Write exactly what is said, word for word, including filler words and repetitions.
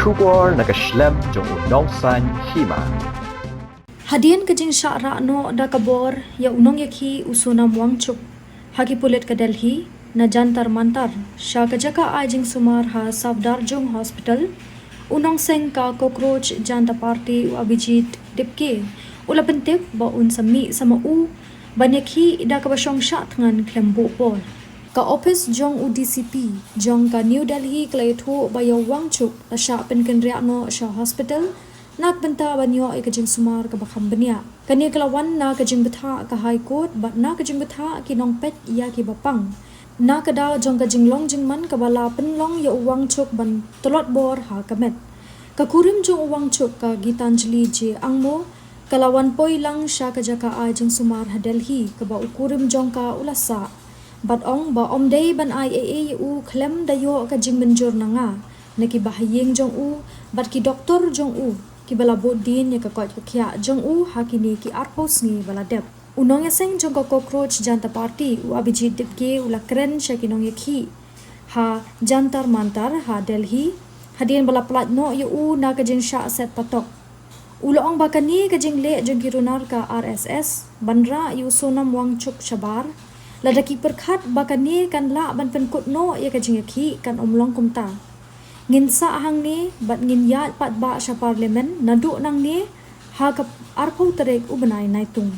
Khubor na ka shlem jong u Nongsaiñ Hima. Hadien ka jingshah rah noh da ka bor ïa u nongïakhih u Sonam Wangchuk ha ki pulit ka Delhi, na Jantar Mantar sha ka jaka ai jingsumar ha Safdarjung Hospital, u nongseng ka Cockroach Janta Party u Abhijit Dipke u la pyntip ba un sa mih sa ma u ban ïakhih da kaba shong shah thngan khlem buh por. Ka ophis jong u D C P jong ka New Delhi ka la ïathuh ba ïa u Wangchuk la shah pynkynriah noh sha hospital na ka bynta ban ïoh ïa ka jingsumar kaba kham bniah. Kane ka la wan na ka jingbthah ka High Court bad na ka jingbthah ki nongpeit ïa kiba pang. Na ka daw jong ka jinglong jingman kaba la pynlong ïa u Wangchuk ban tlot bor ha ka met, ka kurim jong u Wangchuk, ka Gitanjali J Angmo, ka la wan poi lang sha ka jaka ai jingsumar ha Delhi kaba u kurim jong ka u la sah, bad ong ba ym dei ban ai ei ei ïa u khlem da ïoh ka jingmynjur na nga, na ki bahaïing jong u bad ki doktor jong u kiba la bud dien ïa ka koit ka khiah jong u ha kine ki arphew sngi ba la dep. U nongïaseng jong ka Cockroach Janta Party u Abhijit Dipke u la kren sha ki nongïakhih ha Jantar Mantar ha Delhi hadien ba la pynlait noh ïa u na ka jingshah set patok. U la ong ba kane ka jingleh jong ki runar ka R S S ban rah ïa u Sonam Wangchuk shabar, lada ki pyrkhat ba kane kan lah ban pynkut noh ïa ka jingïakhih, kan ym long kumta. Ngin sah hangne bad ngin ïaid paidbah sha Parliament naduh nangne ha ka arphew tarik u bnai Naitung.